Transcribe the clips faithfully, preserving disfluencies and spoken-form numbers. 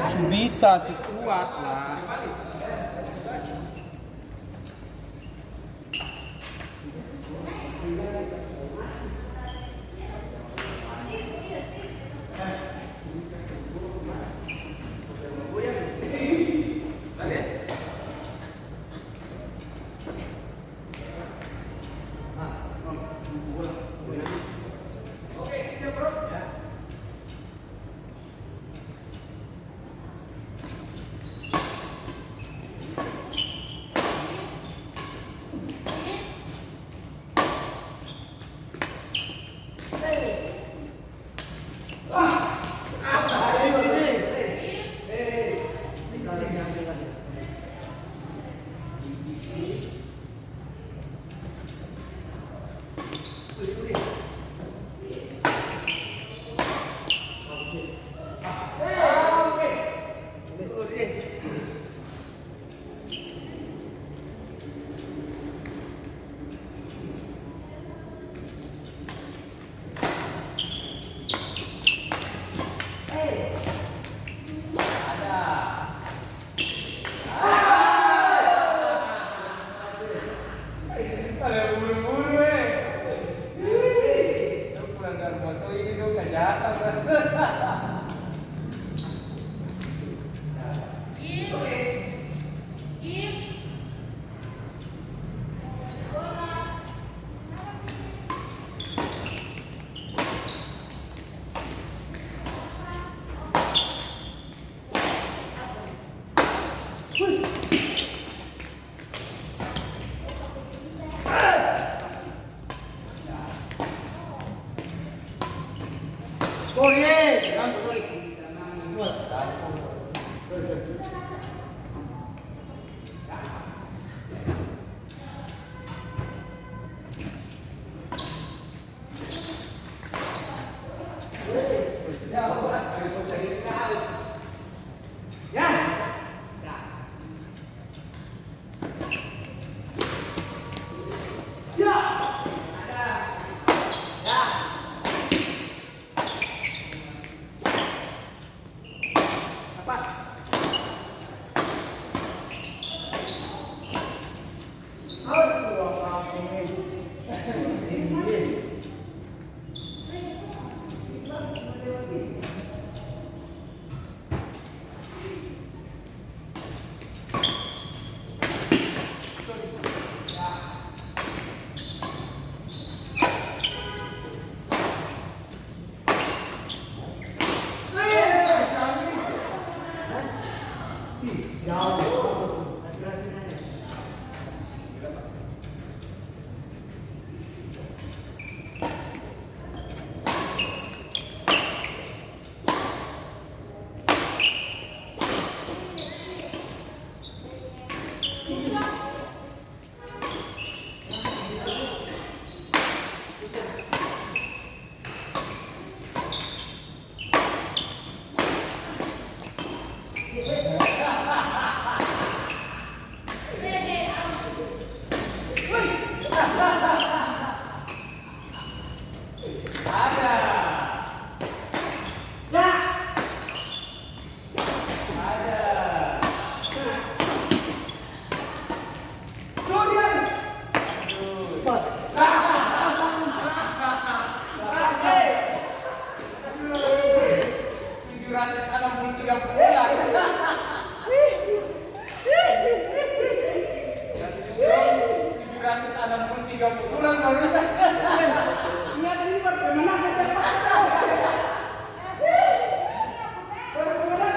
Su bisa, su kuat lah. Ada buru-buru, eh. Ih, dong pulang dari rumah so ini dong kajahatan, Bang. Tujuh ratus enam puluh tiga pukulan. Tujuh ratus enam puluh tiga pukulan baru. Ingat ini baru pemenang saja. Baru pemenang.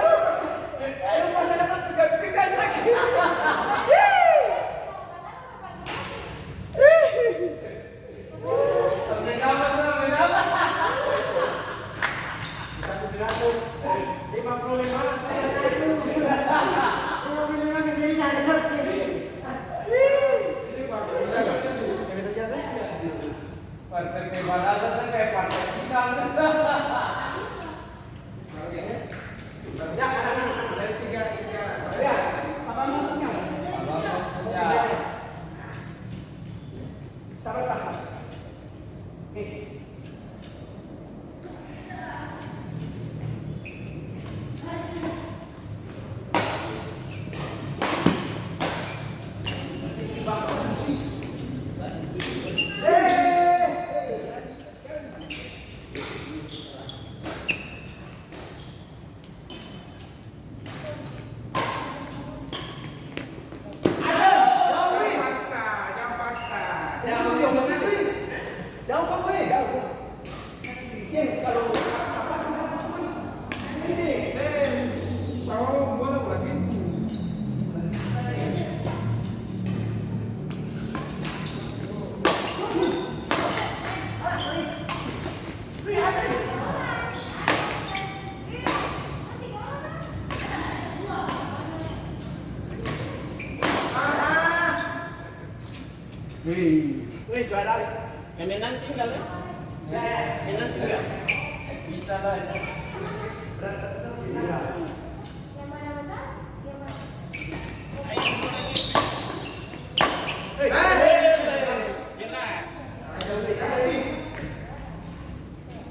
Ayo, pas saya dapat tiga, tiga sakit. Lima puluh lima. Lima puluh lima ke sini, saya dengar. Partai pembalasan kan kayak partai kita. Ya, anak-anak, dari tiga, tiga. Ya, apa mau punya? Apa mau punya? Sabar, Pak. Nih. Wih. Wih, suara. Yang menang tinggal, ya? Yang menang tinggal. Bisa lah. Iya. Hei, hei, hei. Jelas.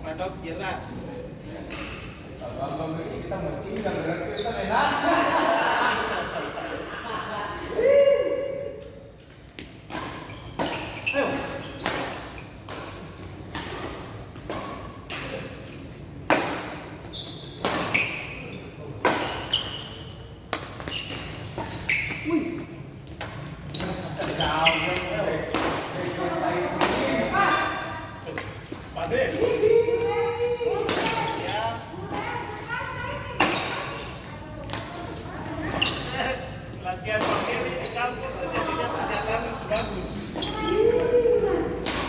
Padok jelas. Kalau abang begini, kita mau tinggal, berarti kita main apa? Ayo. Wih. Latihan sendiri di kampung tuh jadinya pernyataan bagus.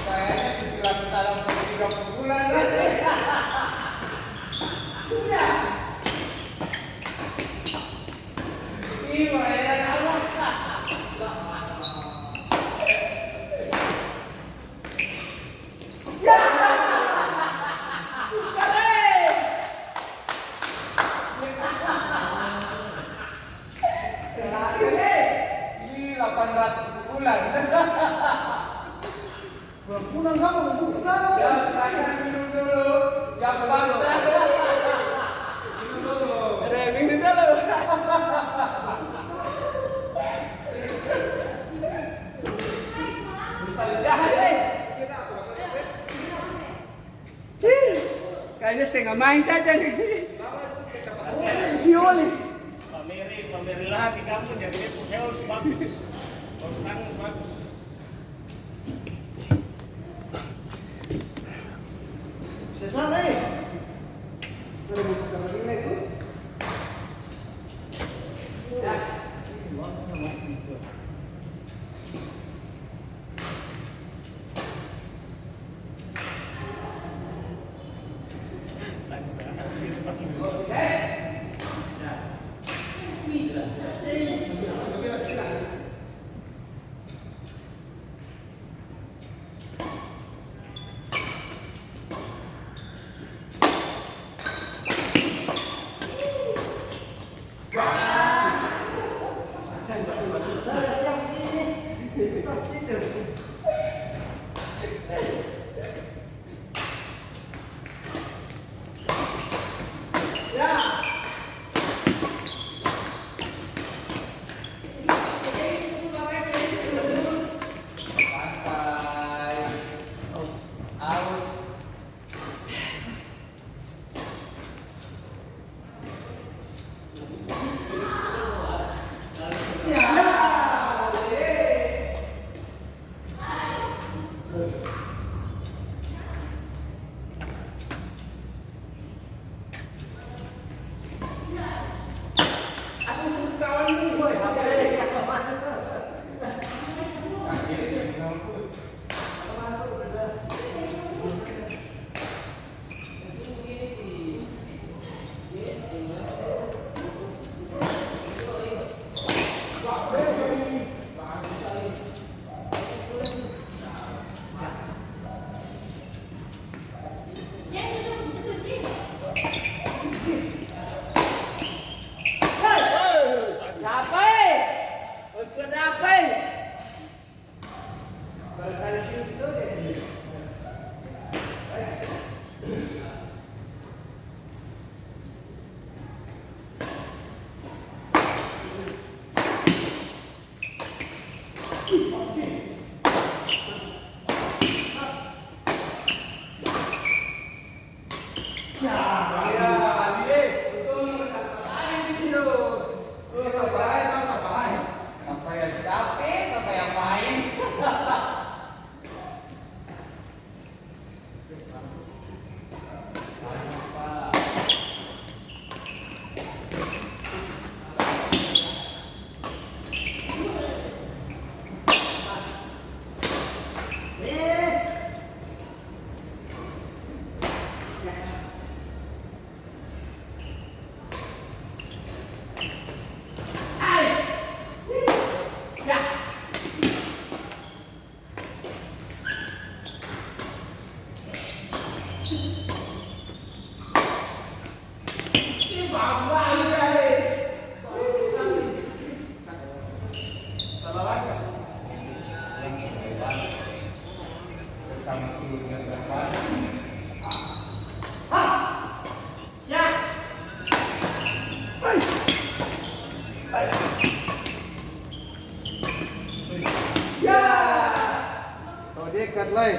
Kayaknya tujuh ratus salam per tiga puluh bulan. Iya. Ih, mainan apa? Ih, delapan ratus bulan. Dua bulan kamu buku sana. Ya, silahkan minum dulu. Jam paksa. Minum dulu. Ada yang minum dulu. Bisa jahat, eh. Ih, kayaknya setengah main saja nih. Iya, boleh. Pameri, pameri lahan di kampung, jadi dia pung health bagus. Health tangan bagus. Sesat, eh. Ada mau pakai lagi, Nek, tuh? Ya. Oh, dekat lai.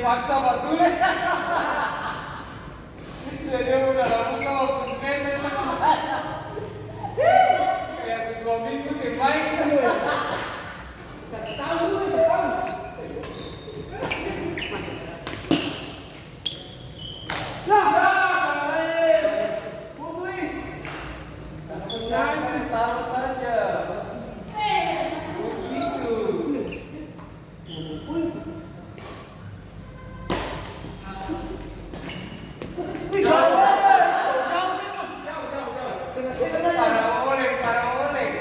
Paksa batul. Dia, dia udah lama sama Gus Mesan. Kayak dua minggu dia main. Satu tahun, satu tahun. Lah, salah, eh. Bubui. Sengaja ditaruh saja. Begitu. Para oleng, para oleng.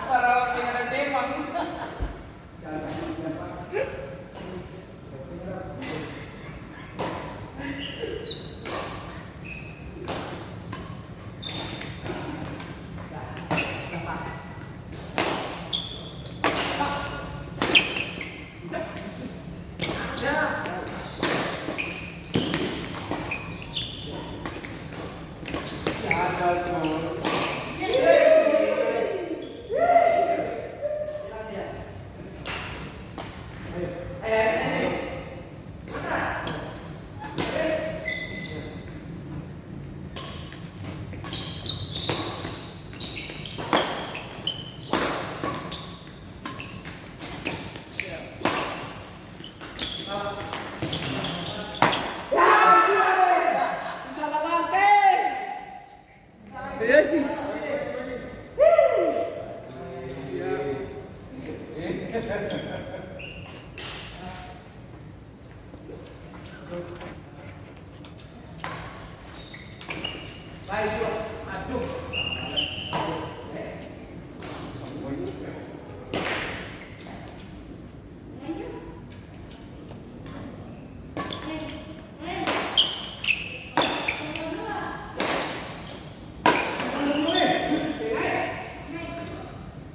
Para oleng seng ada semang.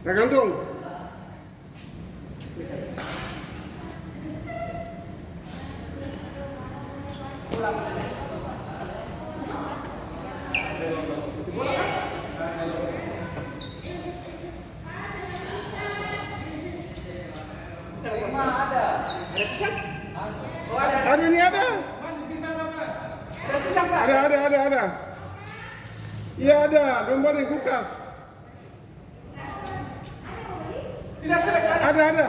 Tergantung. Ada ni, ada. Ada, ada, ada, ada. Iya, ada. Domba deng kulkas. Ada, ada.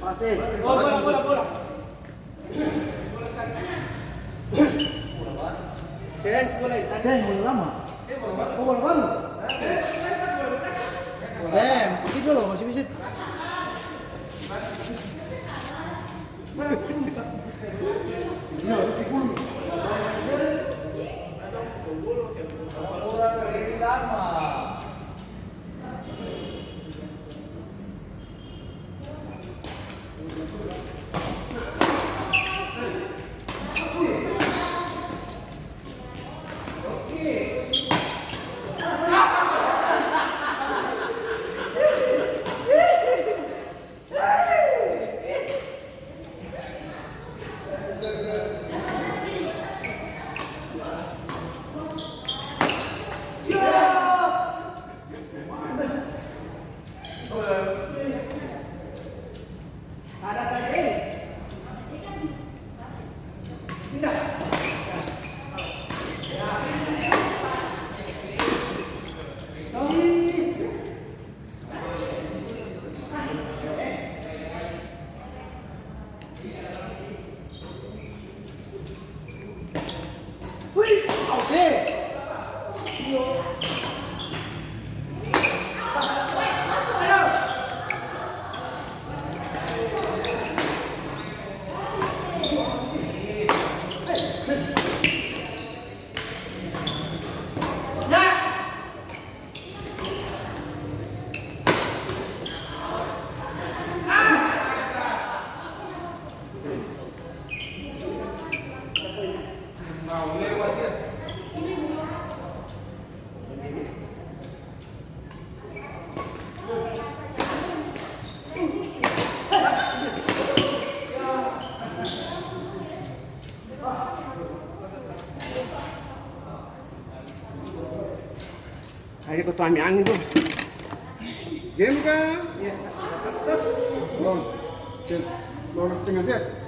Pas, eh. Bola, bola, bola, bola. Seng, bola lama. Oh, bola baru. Seng, itu dulu, masih bisa. Iko tuh ambil angin tuh. Game ka? Oh, cek. Lolos tengah set.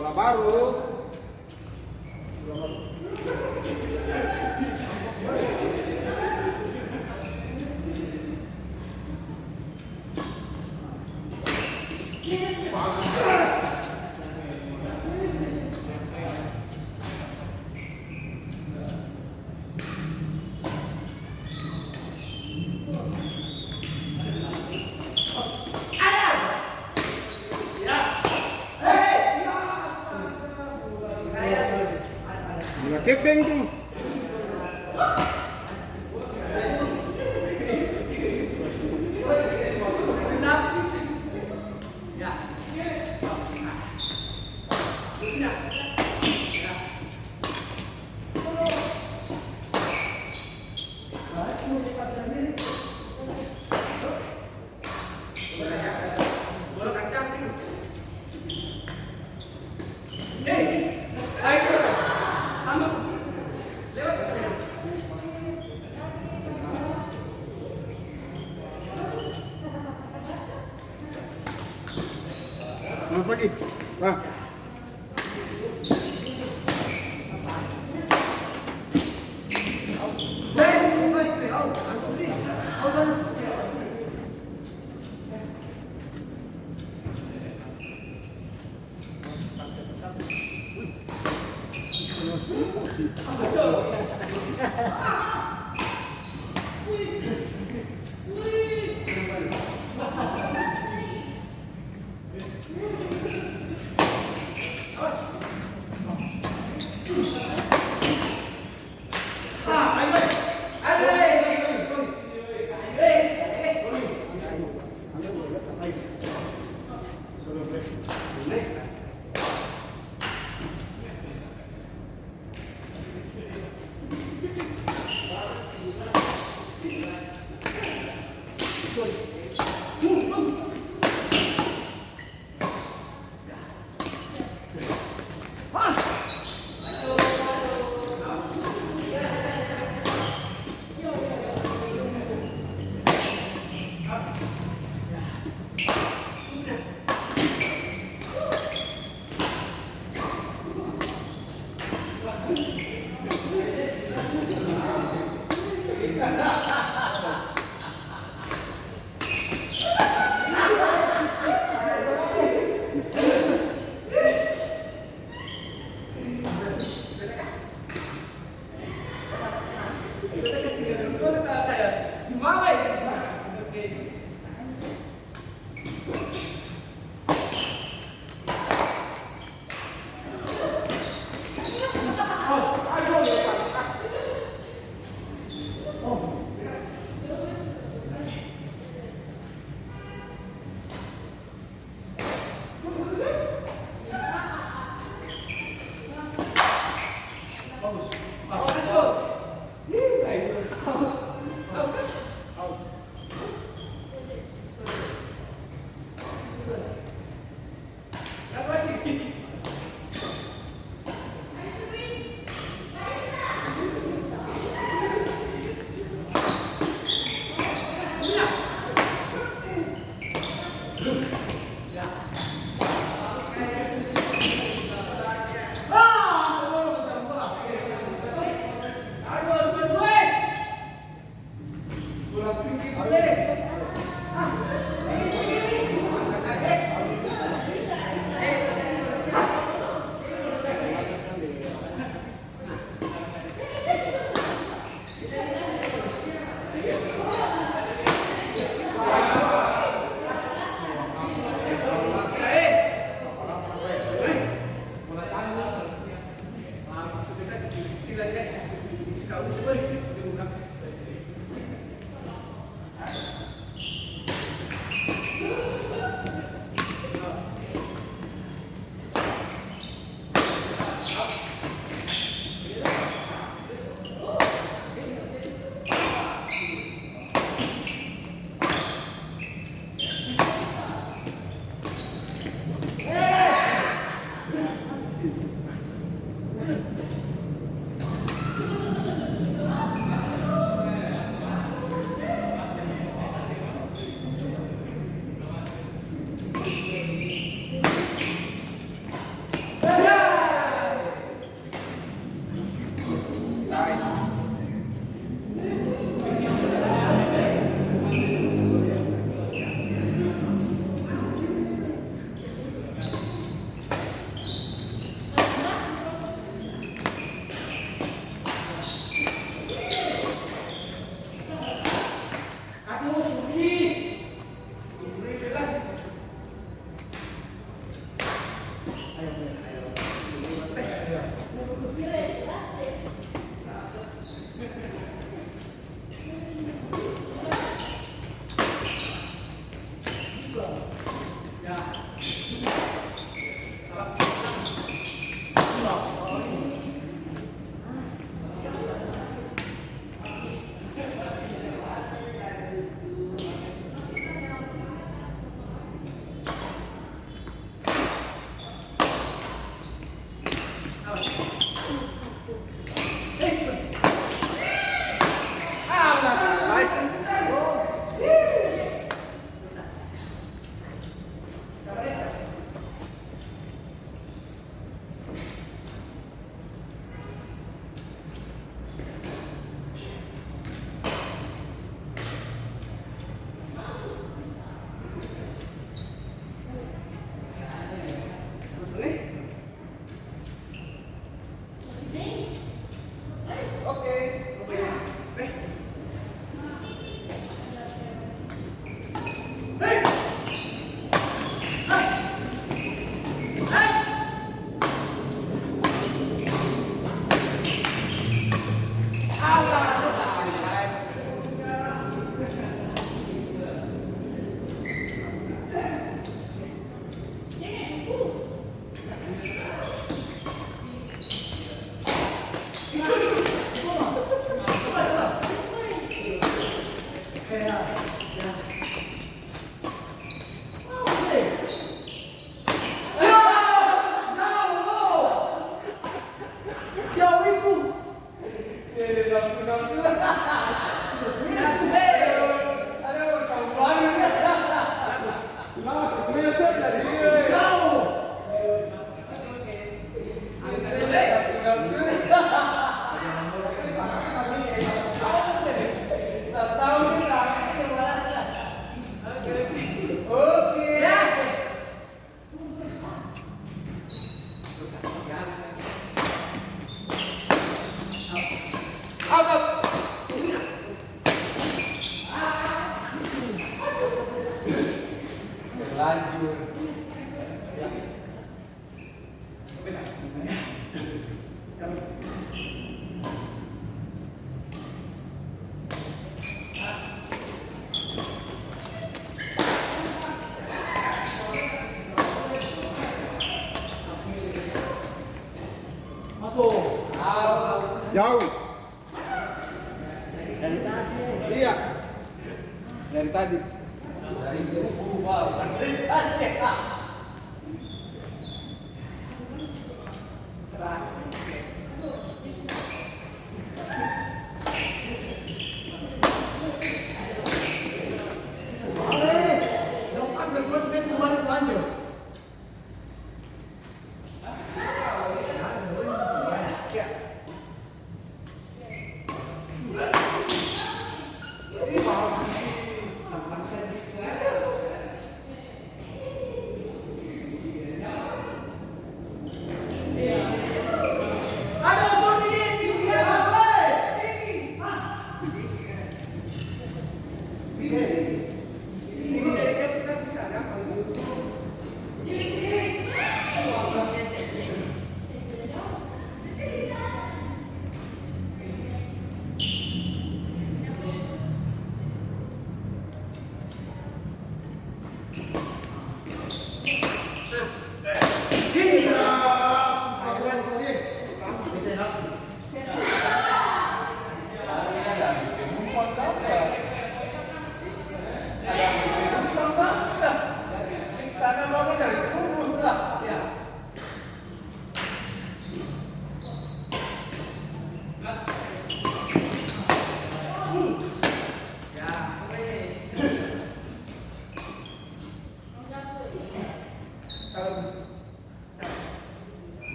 Bola baru. Bola kepeng tu. Selamat pagi. Wah. Out, out. Jauh. Iya. Dari tadi. Dari subuh, Bang. Dari tadi.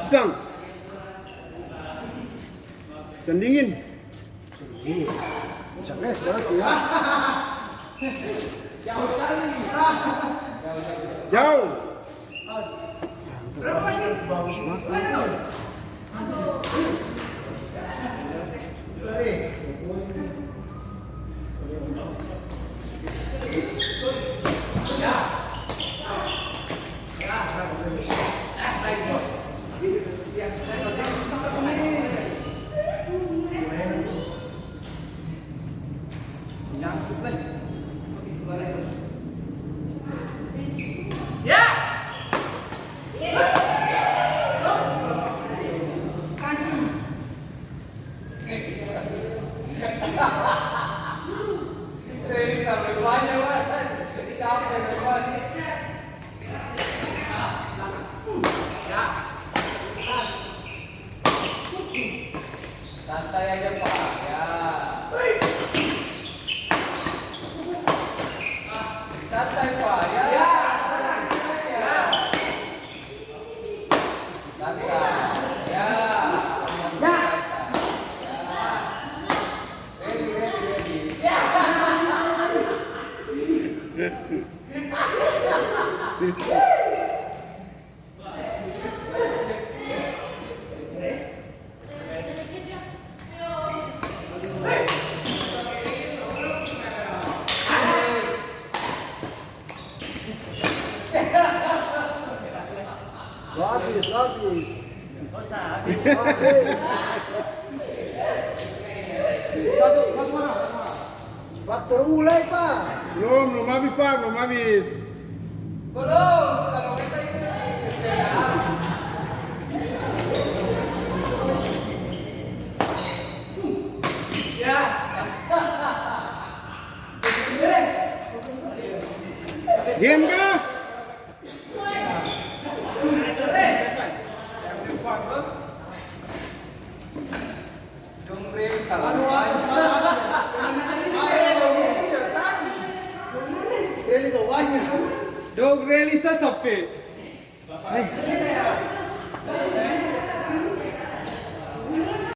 Pisang. Pisang dingin. Iya. Bisa les berarti ya. Jauh. Bagus banget. Santai aja, Pak. Ya. Santai, Pak. Ya. Santai. Ya. Ready, ready, ready. Habis, habis. Habis. Satu, satu orang, satu orang. Faktor mulai, Pak. Belum, belum habis, Pak, belum habis. Belum, kalau kita itu. Ya. Diam kah? Dong reli sa sampe.